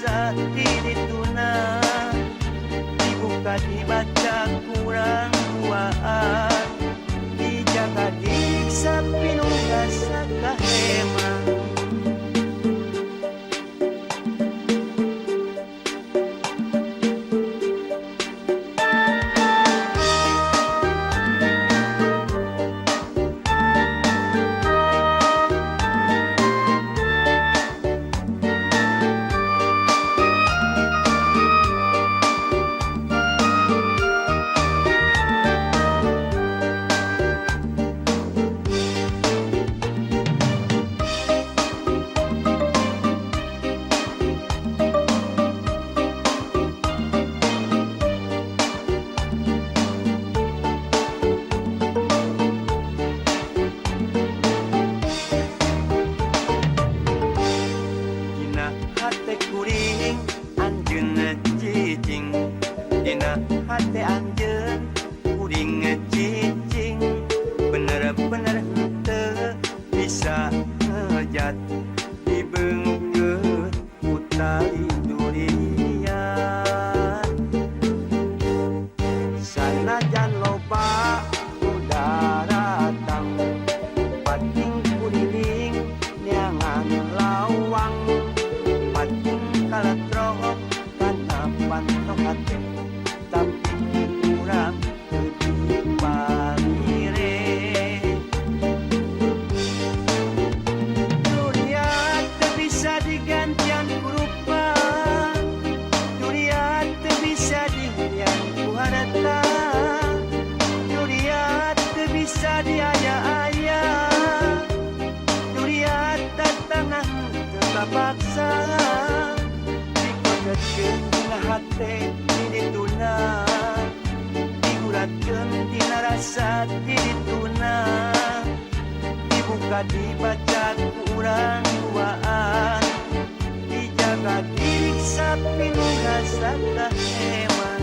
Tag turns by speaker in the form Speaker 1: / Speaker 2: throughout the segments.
Speaker 1: rasa di dituna. Dibuka dibaca kurang duaan, dijaga diksa pinuh rasa kahemang. Dina hate kuring anjeun cicing, dina hate anjeun kuring cicing. Bener-bener henteu bisa ngejat dibeungkeut ku tali durian. Sanajan loba nu daratang, pating kuriling neangan lawang, pating kaletrok kana panto hate, tapi kurang teu dipalire. Dunia teu bisa digantian ku rupa, dunia teu bisa dihunian ku harta, dunia teu bisa diaya-aya, dunia tatangan teu kapaksa. Dikotetkeun dina hate di dituna, diguratkeun dina rasa di dituna. Dibuka dibaca ku urang duaan, dijaga diriksa pinuh rasa kaheman.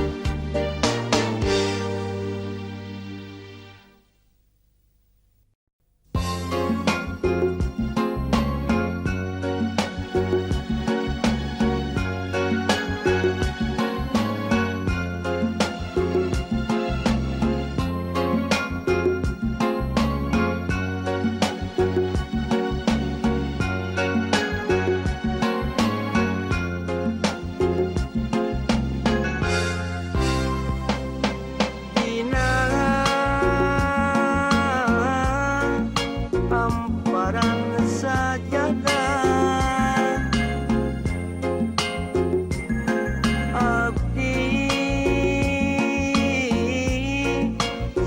Speaker 1: Dina hamparan sajadah abdi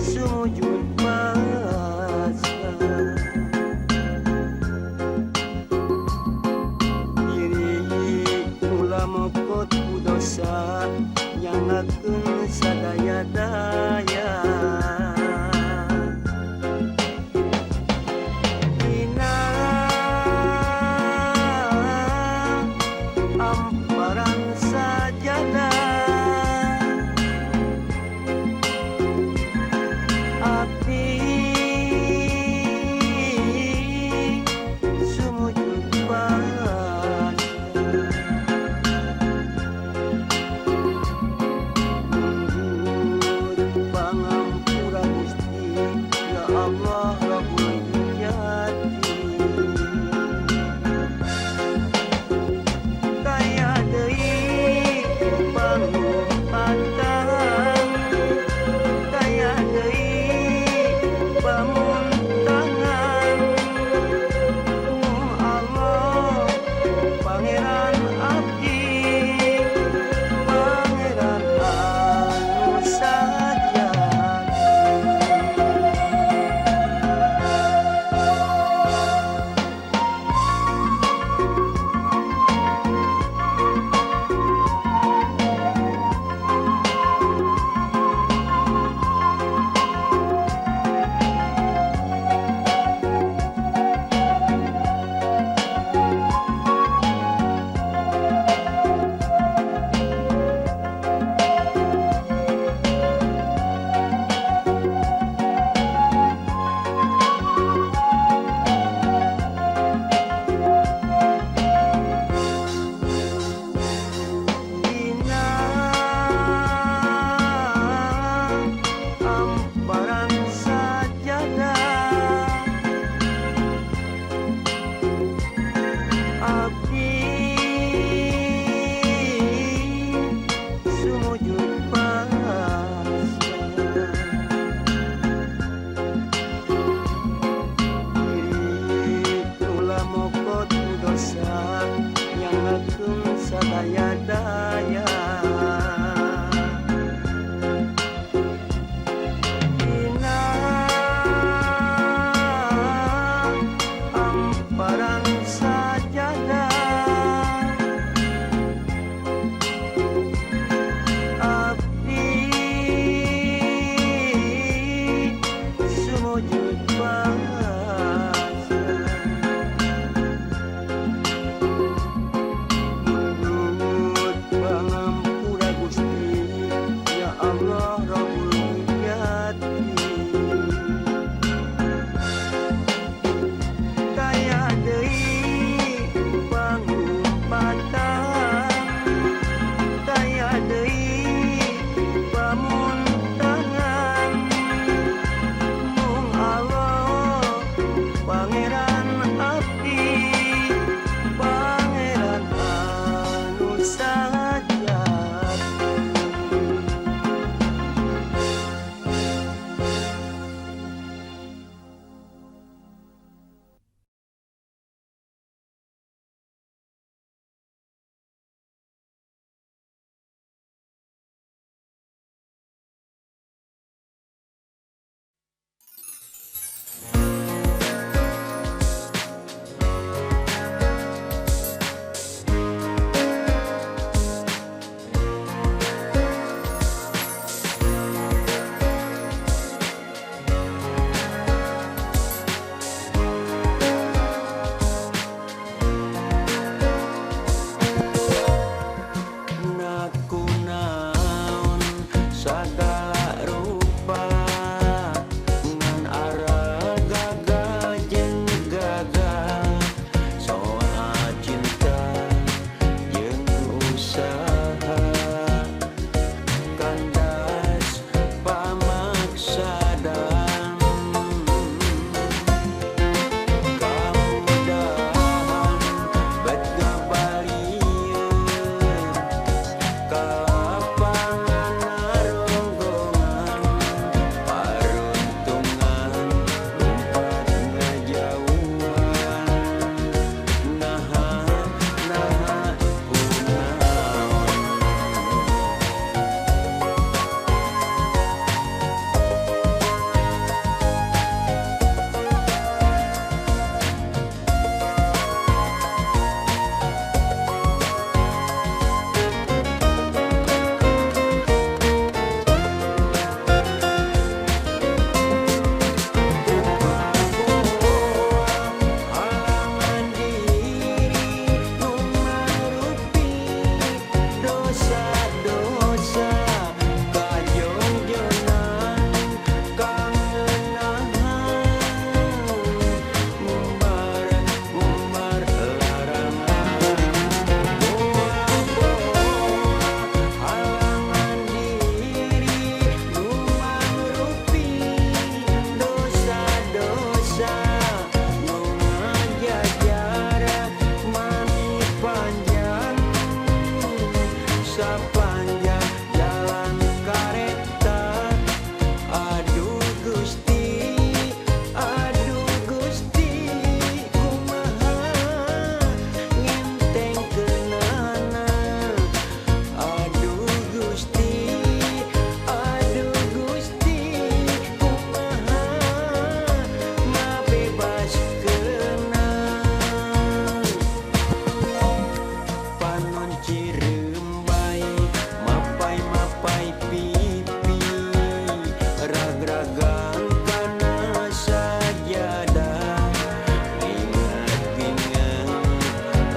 Speaker 1: sujud pasrah diri mula mokot ku dosa nyangakeun sadaya-daya. Dina hamparan sajadah abdi sumujud pasrah mundur pangampura. Sagala rupa ngan aragagal jeung gagal soal cinta jeung usaha kandas pamaksadan kamudahan bet ngabalieun ka lapangan naronggongan paruntungan lumpat ngajauhan naha naha kunaon. Halangan diri nu marupi dosa-dosa kajongjonan kangenahan ngumbar ngumbar larangan boa-boa halangan diri nu mangrupi dosa-dosa nu ngajajar mani panjang sapanjang jalan kareta. Aduh Gusti, aduh Gusti, kumaha ngentengkeunana. Aduh Gusti, aduh Gusti, kumaha ngabebaskeunna. Panon cirembay mapay-mapay pipi ragragan kana sajadah nginget-nginget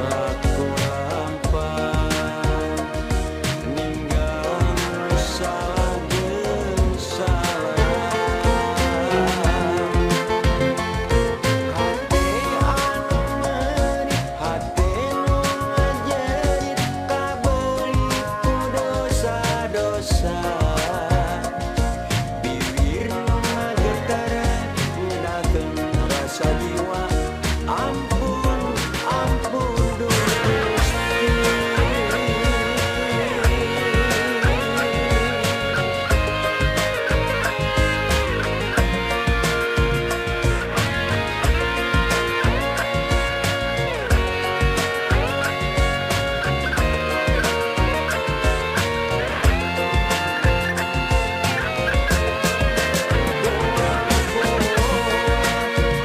Speaker 1: laku lampah ninggal salah jeung salah. Hate anu meuri, hate nu ngajerit kabeuli ku dosa-dosa. Bibir nu ngageter ngedakeun rasa jiwa. Ampun, ampun duh Gusti.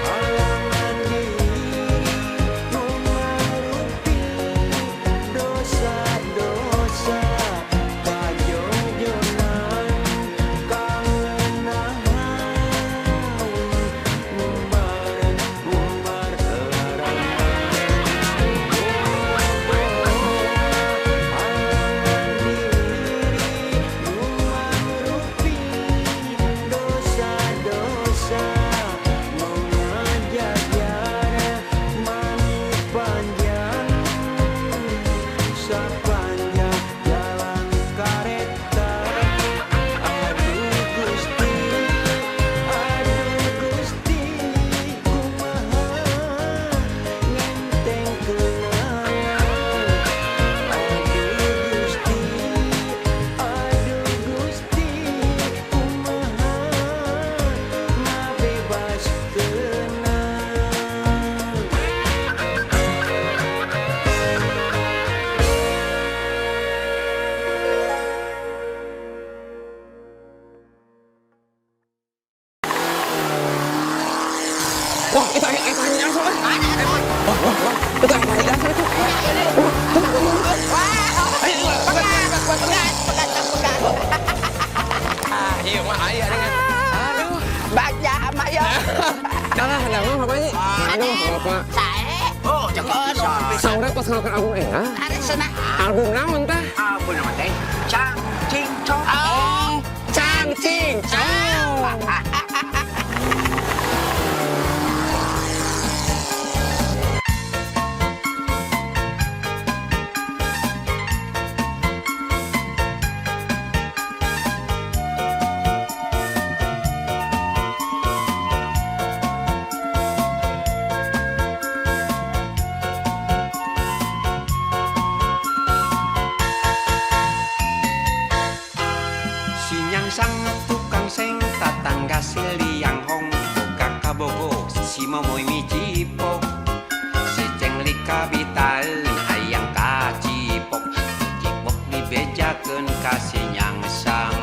Speaker 1: Halangan diri nu marupi dosa-dosa kajongjonan kangenahan ngumbar ngumbar larangan boa-boa halangan diri nu mangrupi dosa-dosa nu ngajajar mani panjang sapanjang jalan kareta. Aduh Gusti, aduh Gusti, kumaha ngentengkeunana. Aduh Gusti, aduh Gusti, kumaha ngabebaskeunna.
Speaker 2: Wah, itu hanya langsung ah. Wah, wah, wah, itu hanya langsung itu. Wah, ayo, pegat, pegat,
Speaker 3: Pegat, pegat, pegat.
Speaker 2: Ah, iya mah aya dengan. Aduh,
Speaker 3: Baca sama ya.
Speaker 2: kalah dah mah bapaknya. Aduh, bapak.
Speaker 3: Sae.
Speaker 4: Oh, jangan
Speaker 2: Saurang pas ngelakukan album era.
Speaker 3: Ada senang.
Speaker 2: Album naon tah?
Speaker 4: Album nama teh? Cang, cing, cong.
Speaker 3: Oh,
Speaker 1: Momoy micipok. Si Cengli kabitaeun hayang kacipok. Cipok dibejakeun ka si Nyangsang.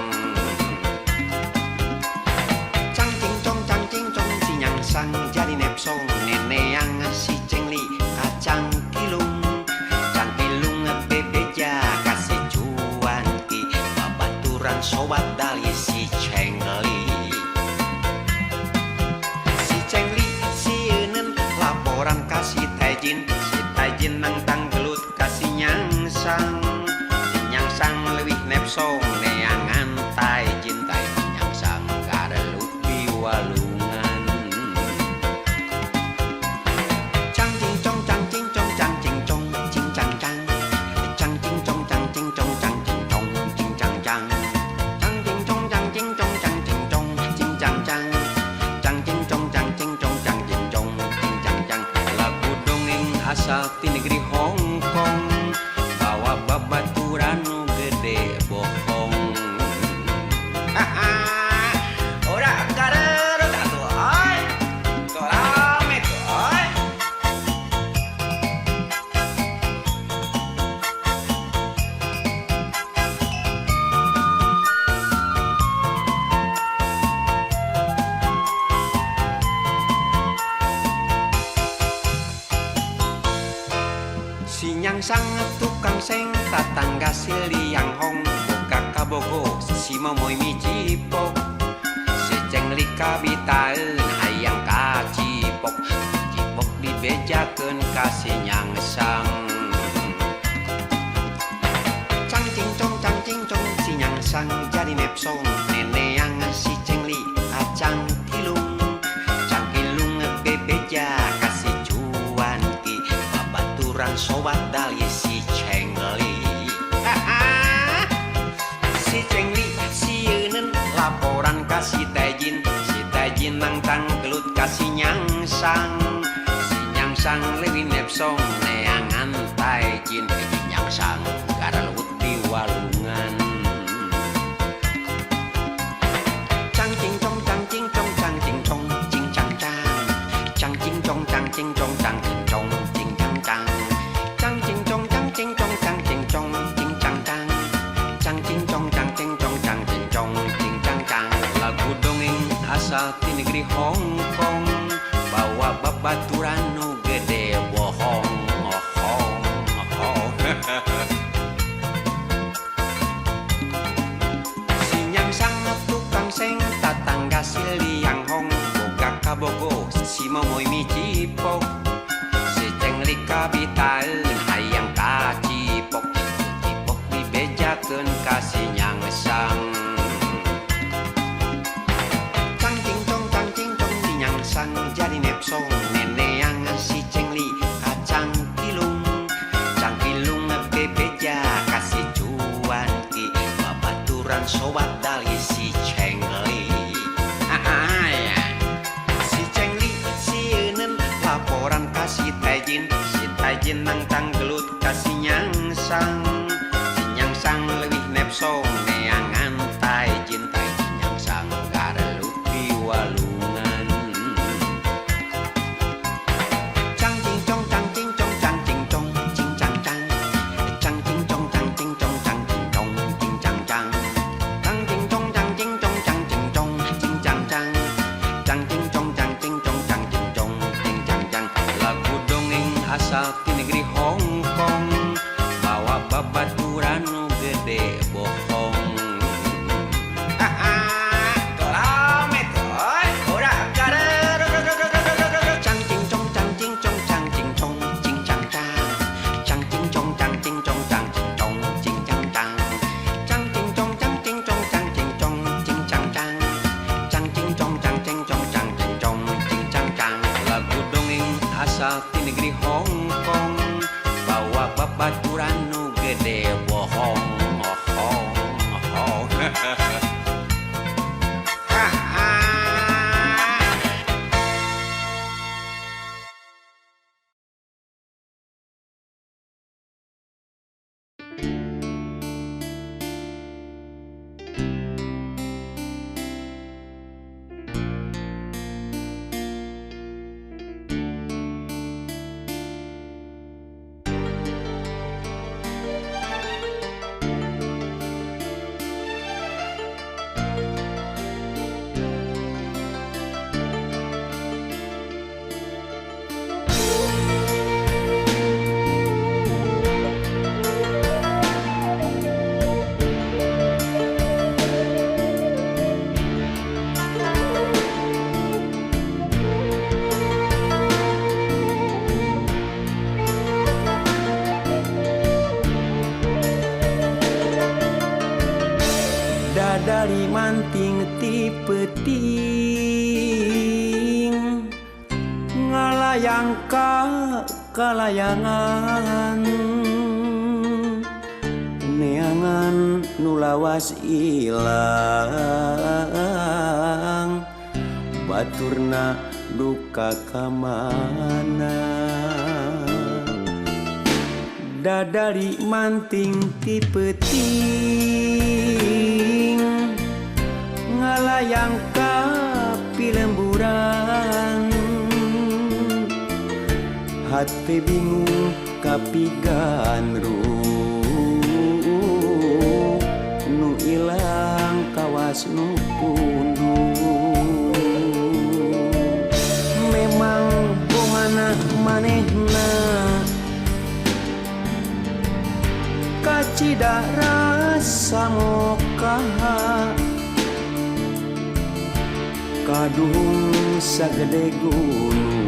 Speaker 1: Cang cing cong cang cing cong si Nyangsang jadi nepsong neneang si Cengli kacang kilung. Cangkilung bebeja kasih cuanki babaturan sobat dali si Cengli. Si Cengli sieuneun laporan ka si Taijin. Si Taijin nangtang gelut ka si Nyangsang. Si Nyangsang leuwih nepsong neangan Taijin. Taijin Nyangsang garelut di walungan. Cang cing cong cang cing cong cang cing cong cing cang cang. Cang cing cong cang cing cong cang cing cong cing cang cang. Cang cing cong cang cing cong cang cing cong cing cang cang. Cang cing cong cang cing cong cang cing cong cing cang cang. Lagu dongeng asal ti negeri Hong Kong, bawa babaturan nu gede bohong. Ora garerut atuh euy. Tuh rame tuh euy. Si Nyangsang tukang seng tatangga si Liang Hong, boga kabogo si Momoy micipok. Si Cengli kabitaeun hayang kacipok. Cipok dibejakeun ka si Nyangsang. Cang cing cong cang cing cong si Nyangsang jadi nepsong neneang si Cengli kacang kilung. Cangkilung bebeja kasih cuanki babaturan sobat dali si Cengli. Si Cengli sieuneun laporan ka si Taijin. Si Taijin nangtang gelut ka si Nyangsang. Si Nyangsang leuwih nepsong neangan Taijin. Nyangsang garalut di walungan. Cang cing cong cang cing cong cang cing cong cing cang cang. Cang cing cong cang cing cong cang cing cong cing cang cang. Cang cing cong cang cing cong cang cing cong cing cang cang. Cang cing cong cang cing cong cang cing cong cing cang cang. Lagu dongeng asal ti negeri Hong Kong, bawa babaturan nu gede bohong. Hong hong. Si Nyangsang tukang seng tatangga si Liang Hong, boga kabogo si Momoy micipok. Si Cengli kabitaeun hayang kacipok. Cipok dibejakeun ka si Nyangsang. Cang cing cong cang cing cong si Nyangsang jadi nepsong neneang si Cengli kacang kilung. Cangkilung bebeja kasih cuanki babaturan sobat dali si Cengli. Si Cengli sieuneun laporan ka si Taijin. Si Taijin nangtang gelut ka si Nyangsang. Si Nyangsang leuwih nepsong neangan Taijin. Taijin Nyangsang garelut di walungan. Cang cing cong cang cing cong cang cing cong cing cang cang. Cang cing cong cang cing cong cang cing cong cing cang cang. Cang cing cong cang cing cong cang cing cong cing cang cang. Cang cing cong cang cing cong cang cing cong cing cang cang. Lagu dongeng asal ti negeri Hong Kong, bawa babaturan nu gede bohong. Tuh rame tuh euy. Ora garerut. Cang cing cong cang cing cong cang cing cong cing cang cang. Cang cing cong cang cing cong cang cing cong cing cang cang. Cang cing cong cang cing cong cang cing cong cing cang cang. Cang cing cong cang cing cong cang cing cong cing cang cang. Lagu dongeng asal ti negeri Hong Kong, bawa babaturan nu gede bohong. Hong. Dadari manting ti peuting ngalayang ka kalayangan neangan nu lawas ilang baturna duka ka mana. Dadari manting ti peuting ngalayang ka pilemburan hate bingung kapiganru nu ilang kawas nu pundu. Memang bongana manehna kacida rasa mokaha kaduhung sagede gunung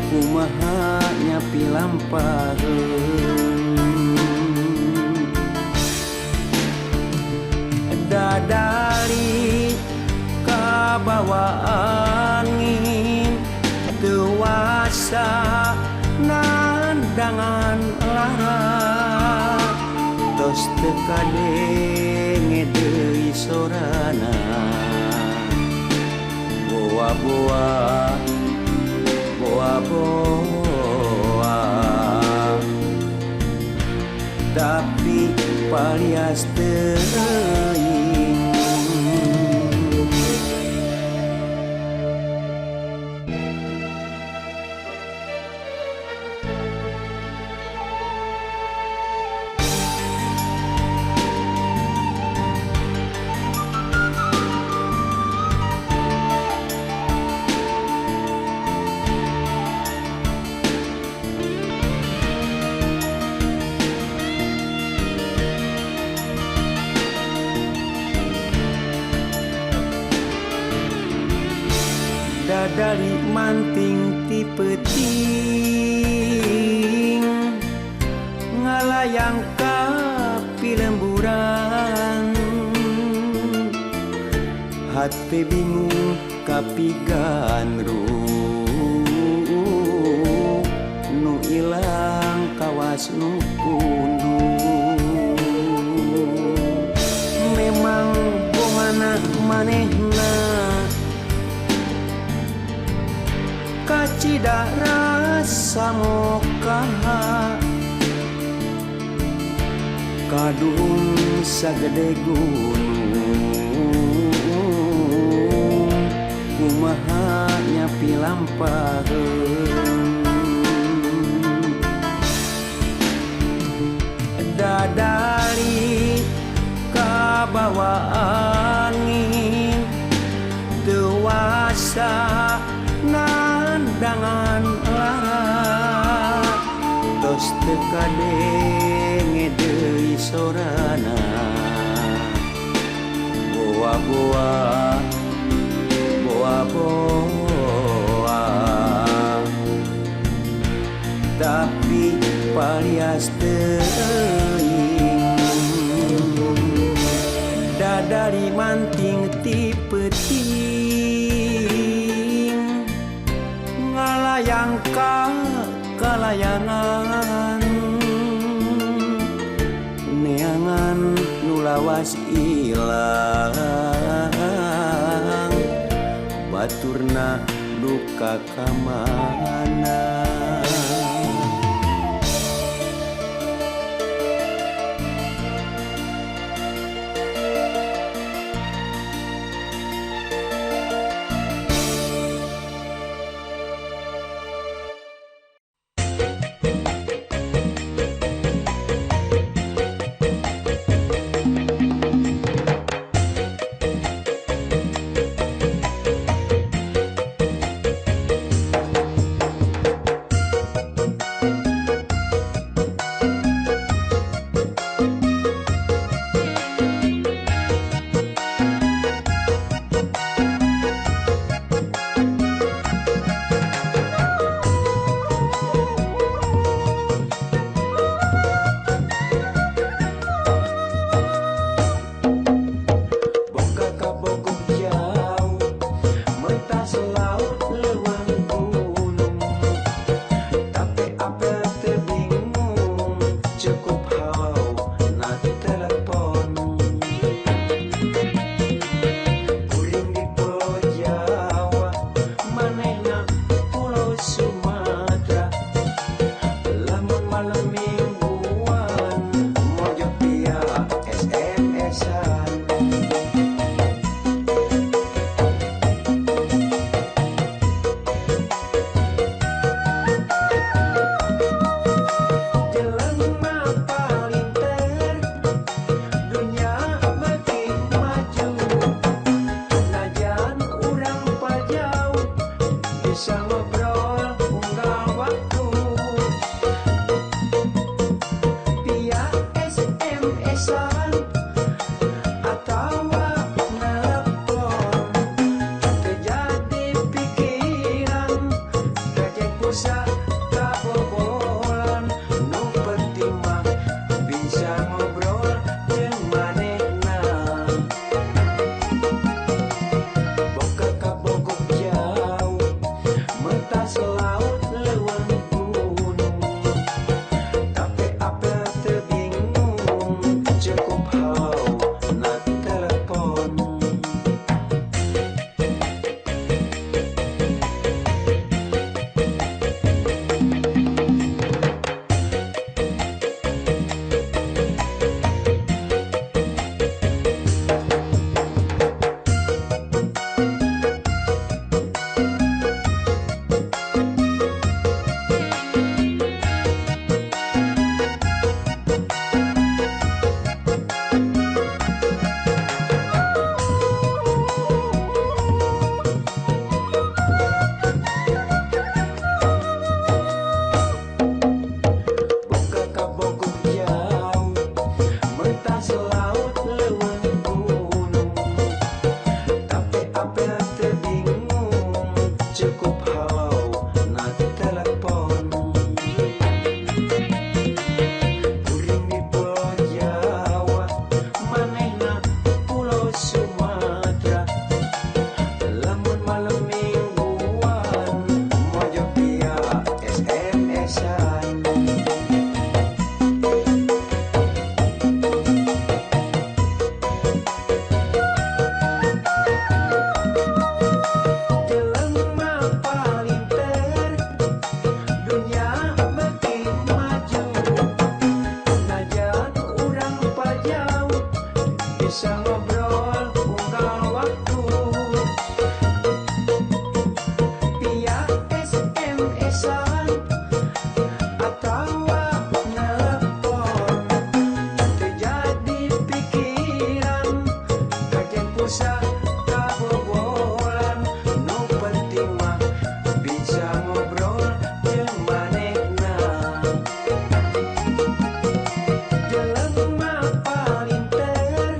Speaker 1: kumaha nyapi lampaheun. Dadari kabawa angin teu wasa nandangan lara tos teu kadenge deui sorana boa-boa boa-boa tapi palias teuing. Dadari manting ti peuting ngalayang ka pilemburan hate bingung kapiganru nu ilang kawas nu pundu. Memang bongana manehna kacida rasa mokaha kaduhung sagede gunung kumaha nyapi lampaheun. Dadari kabawa angin teu wasa nandangan lara tos teu kadenge deui sorana boa-boa boa-boa tapi palias teuing. Dadari manting ti peuting ngalayang ka kalayangan neangan nu lawas ilang baturna duka ka mana. SMS-an atawa nelpon teu jadi pikiran rejek pulsa kabobolan nu penting mah bisa ngobrol jeung manehna. Boga kabogoh jauh mentas laut leuweung gunung tapi apel teu bingung cukup halo na telepon. Boga kabogoh jauh mentas laut leuweung gunung tapi apel teu bingung cukup halo na telepon. Kuring di Pulau Jawa manehna Pulau Sumatera lamun malam mingguan mojo via SMS-an. Jelema palinter dunya makin maju najan urang pajauh bisa ngobrol unggal waktu via SMS-an atawa nelpon teu jadi pikiran kajen pulsa kabobolan nu penting mah bisa ngobrol jeung manehna. Jelema palinter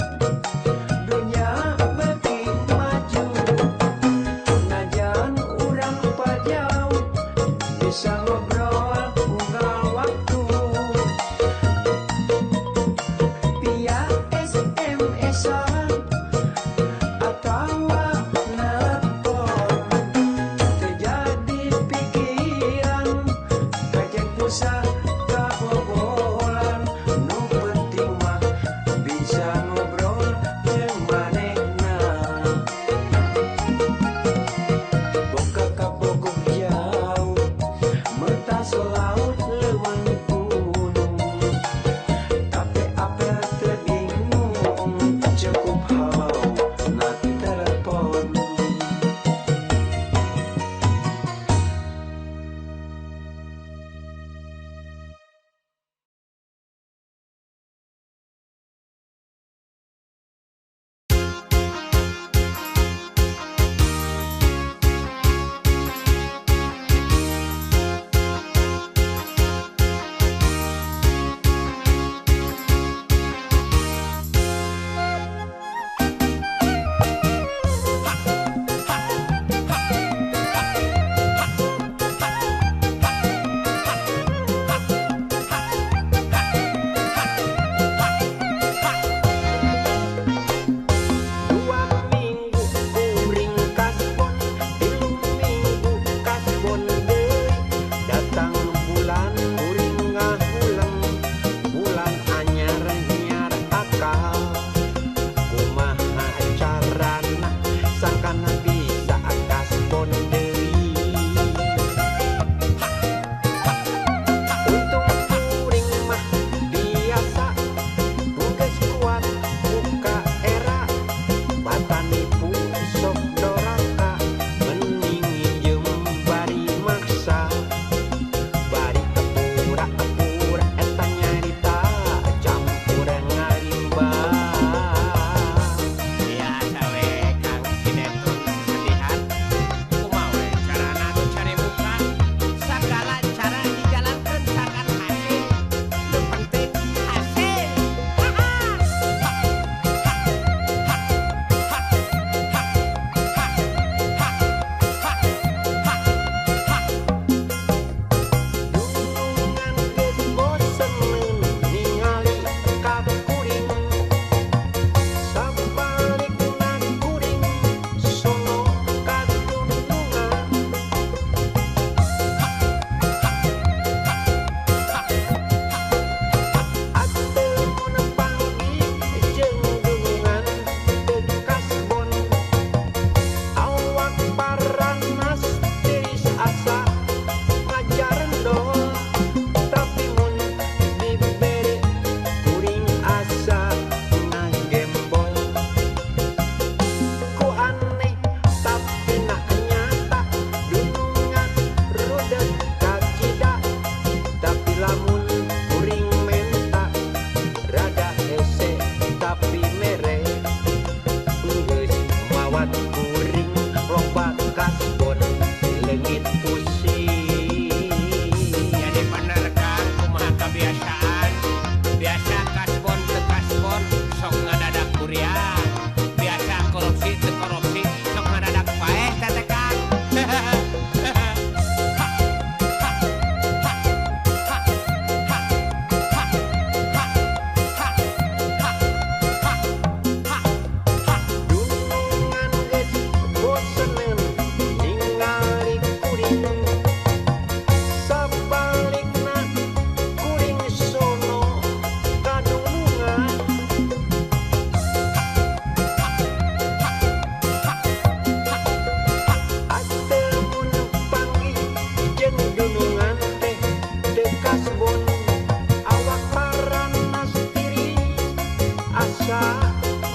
Speaker 1: asa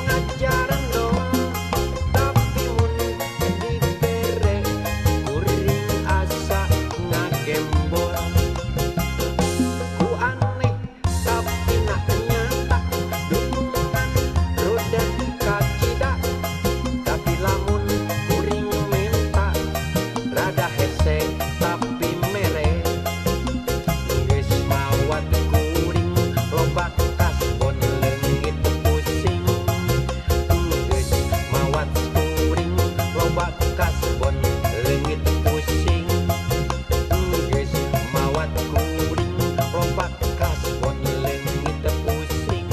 Speaker 1: ngajaran doa tapi mun dibere kuring asa ngagembol. Ku aneh tapi nak nyata dukungan rudet kacida tapi lamun kuring minta rada hese tapi mere. Geus mawat kuring loba kasbon leungit pusing. Geus mawat kuring loba kasbon leungit pusing. Geus mawat kuring loba kasbon leungit pusing.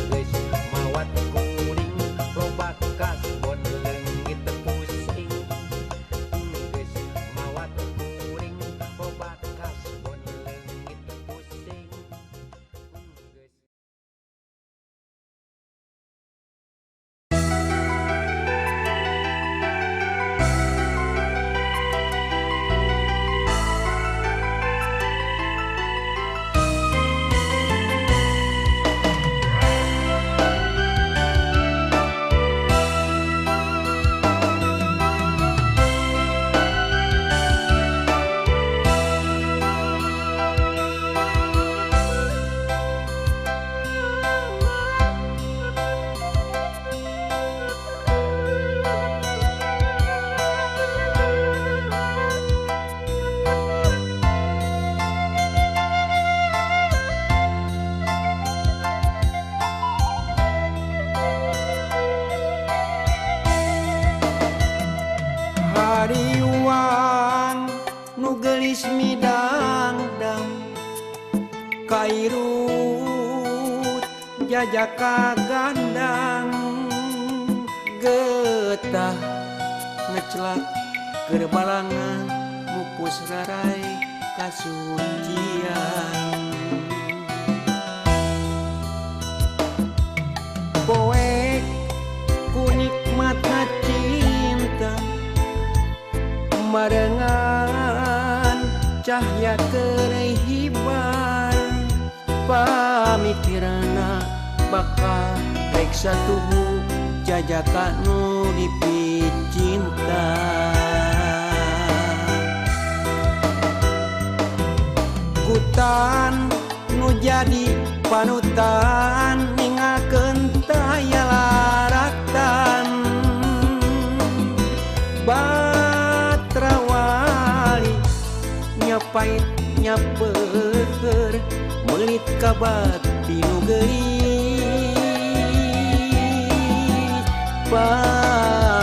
Speaker 1: Geus mawat kuring loba kasbon leungit pusing. Geus mawat kuring loba kasbon leungit pusing. Geus.
Speaker 4: Hariwang nu geulis midangdang kairut jajaka gandang getah ngecelak keur balangan mupus rarai kasucian. Poek ku nikmatna cinta marengan cahya keur hibar pamikirana bakal rek satuhu jajaka nu dipicinta. Kutan nu jadi panutan ningalkeun taya laraktan batrawali nyapait nyapeur meulit kabati nu geulis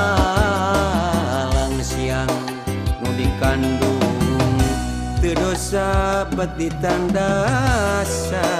Speaker 4: palang siang nu dikandung teu dosa bet ditandasan.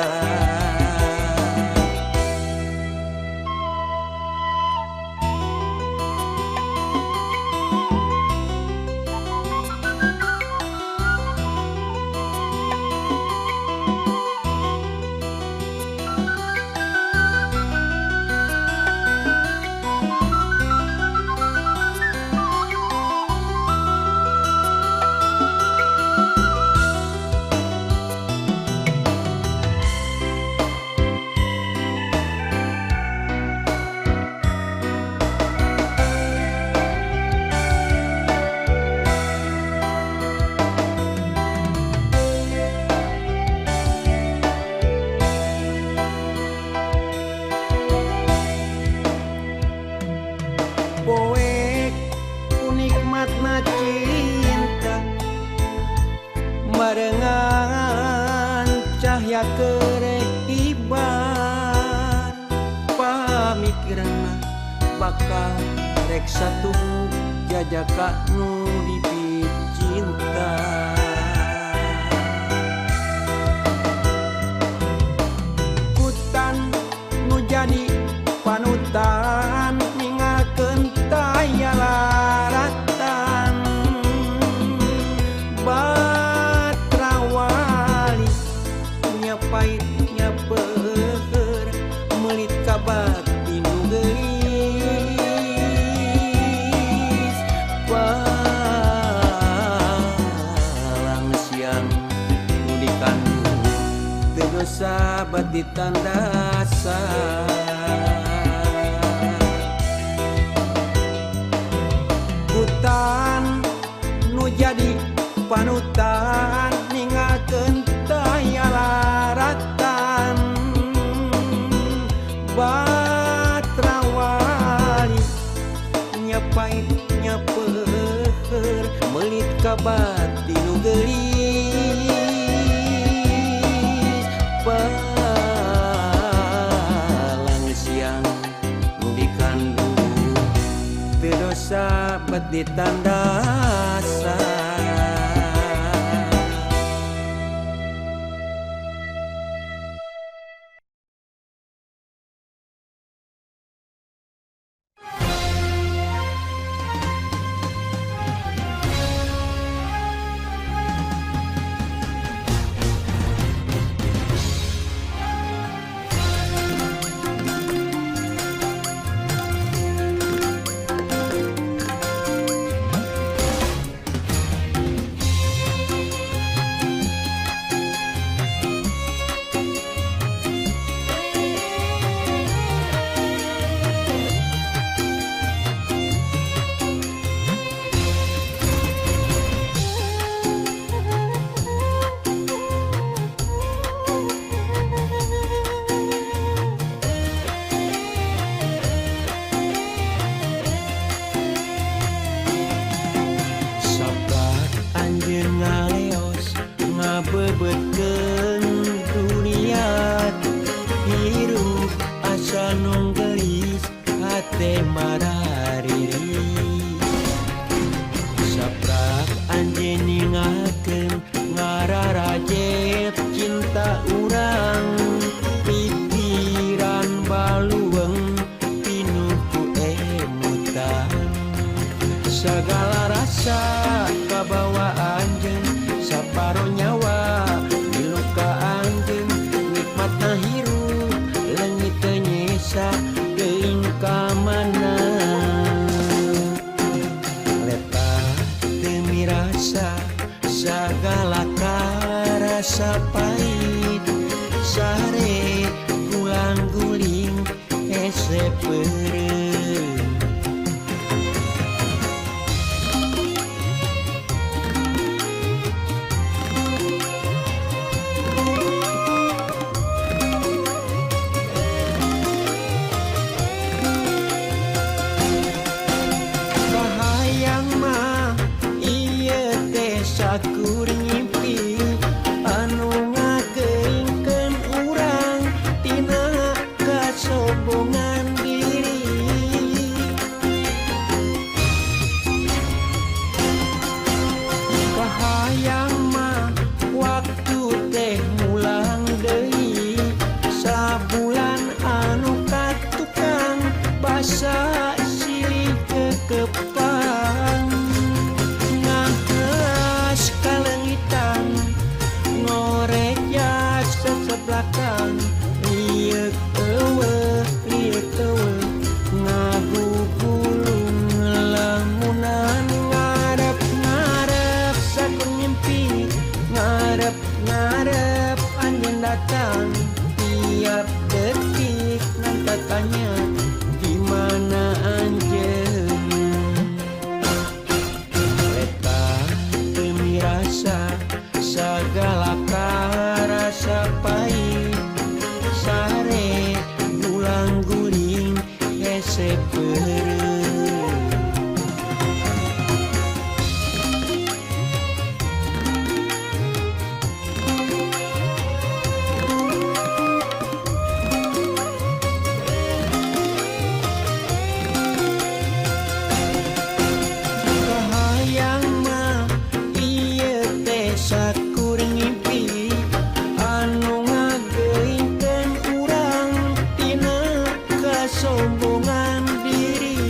Speaker 4: Poek ku nikmatna cinta marengan cahya keur hibar pamikirna bakal rek satuhu jajaka nu dipicinta. Kutan nu jadi panutan ningalkeun taya laratan batrawali nyapait nyapeur meulit kabati nu geulis palang siang nu dikandung teu dosa. dosa bet ditandasan. Hutan nu jadi panutan ninggalkeun taya laratan. Batra wali nya pait nya peuheur meulit ka bati nu geulis. Palang siang nu dikandung teu dosa bet ditandasan. Saprak anjeun ngaleos ngabeubeutkeun dunia, hirup asa nu geulis hate marariri. Saprak anjeun ningalkeun ngararajet cinta urang, pikiran baluweung pinuh ku emutan. Sagala rasa kabawa anjeun, saparo nyawa milu ka anjeun. Nikmatna hirup leungit teu nyesa teuing ka mana. Leta teu mirasa sagala karasa pahit, sare gulang guling hese peureum. Kahayang mah ieu teh sakur ngimpi anu ngageungkeun urang tina kasombongan diri. Kahayang mah waktu teh mulang deui, sabulan anu katukang basa silih kekepang. Ngahelas kaleungitan ngorejas seseblakan, lieuk eueuh lieuk eueuh ngagugulung lamunan. Ngarep-ngarep sakur ngimpi, ngarep-ngarep anjeun datang, tiap detik ngan tatanya di mana anjeun. Leta teu mirasa sagala karasa pahit, sare gulang guling hese peureum. Kahayang mah ieu teh sakur ngimpi anu ngageungkeun urang tina kasombongan diri.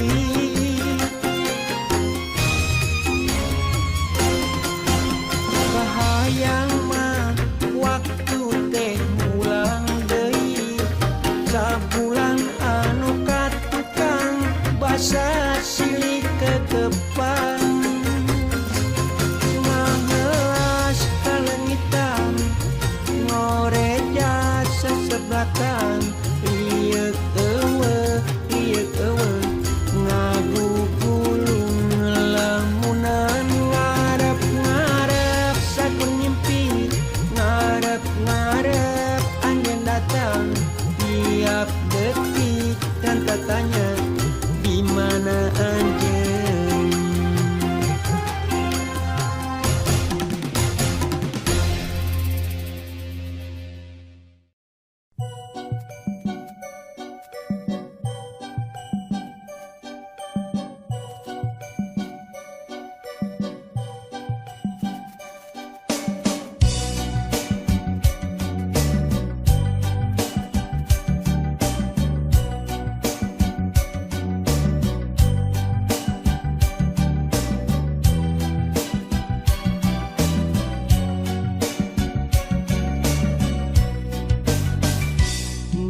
Speaker 4: datang. Rieuk eueuh, rieuk eueuh, ngagugulung lamunan. Ngarep-ngarep sakur ngimpi, ngarep-ngarep anjeun datang. Tiap detik dan tanya di mana anjeun.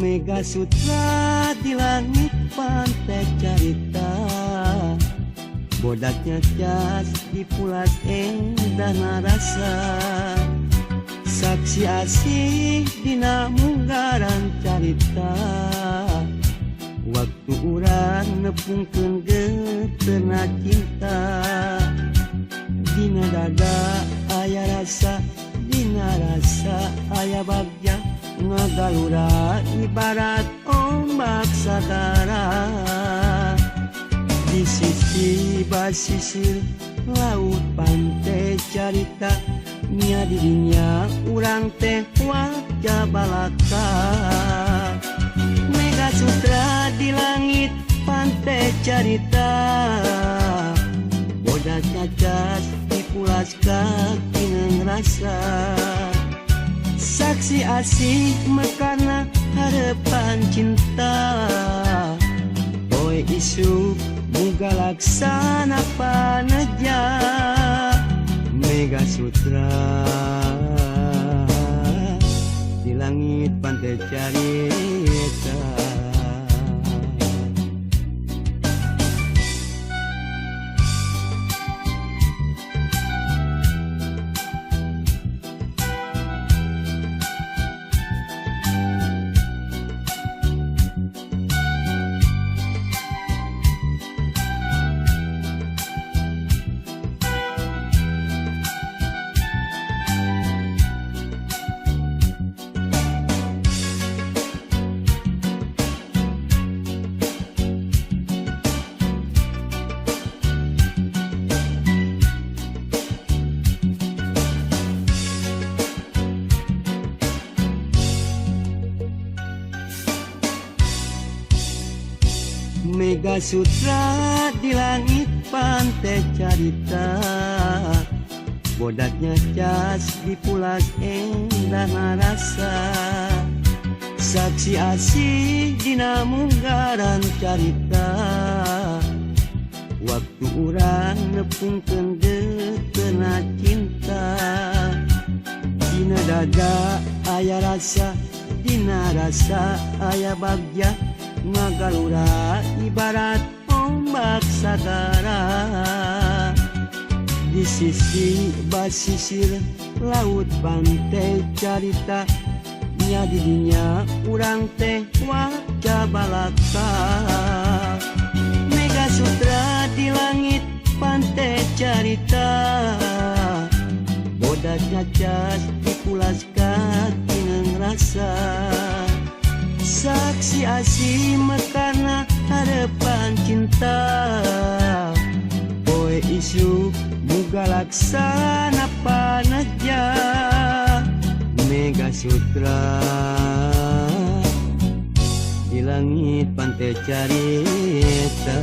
Speaker 4: Mega Sutra di langit pantai carita, bodaknya jas di pulas endah rasa. Saksi asih dina munggaran carita, waktu urang nepungkeun geuteuhna cinta. Dina dada aya rasa, dina rasa aya bagja, ngagalura ibarat ombak sagara. Di sisi basisir laut pantai carita, nya dirinya urang teh wajah balaka. Mega Sutra di langit pantai carita, bodas cacas dipulas kaki rasa. Saksi asih mekana harapan cinta, poe isuk muga laksana paneja. Mega Sutra di langit pantai carita. Mega Sutra di langit pantai carita, bodaknya cas di pulas endah rasa. Saksi asih dina munggaran carita, waktu urang nepungkeun geuteuhna cinta. Dina dada aya rasa, dina rasa aya bagja, ngagalura ibarat ombak sagara. Di sisi basisir laut pantai carita, nya didinya urang teh wajah balaka. Mega Sutra di langit pantai carita, bodas cacas dipulas kaki rasa. Saksi asih mekana harapan cinta, poe isuk muga laksana paneja. Mega Sutra di langit pantai carita.